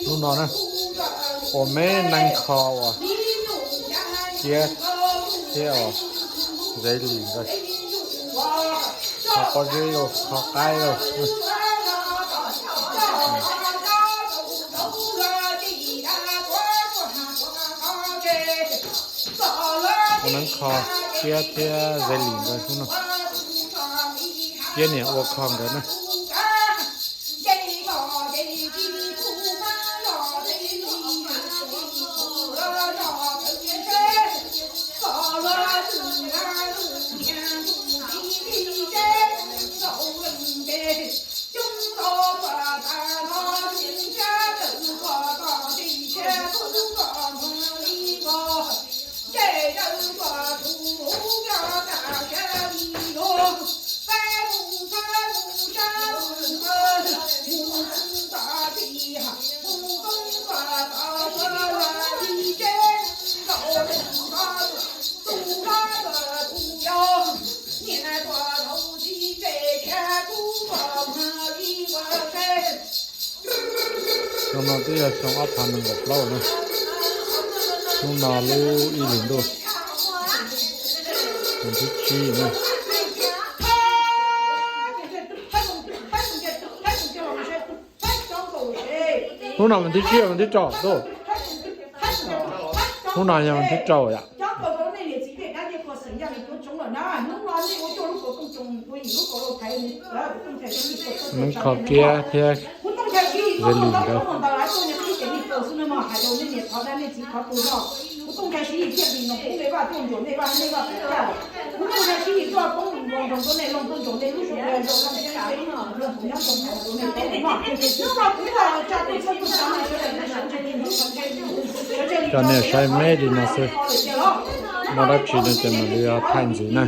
Hnub no na, ua me neeg kho uas kiab thiab uas zev lis nkawd, kho pob zeb los kho qaib los. Ua neeg kho kiab thiab zev lis nkawd hnub no, kiab niam ua kho nkawd na. Xyoo no twb yog xyoo ob phav nees nkaum plaub na. Hnub no lub ib hlis ntuj, vas thib tsib na. Hnub no vas thib tsib, vas thib rau tuj. Hnub no yog vas thib rau yom. Neeg kho kiab thiab zev lis nkawd. Cov niam saib me li no xwb, muaj dab tsi no ces mam li thaij ntxiv na.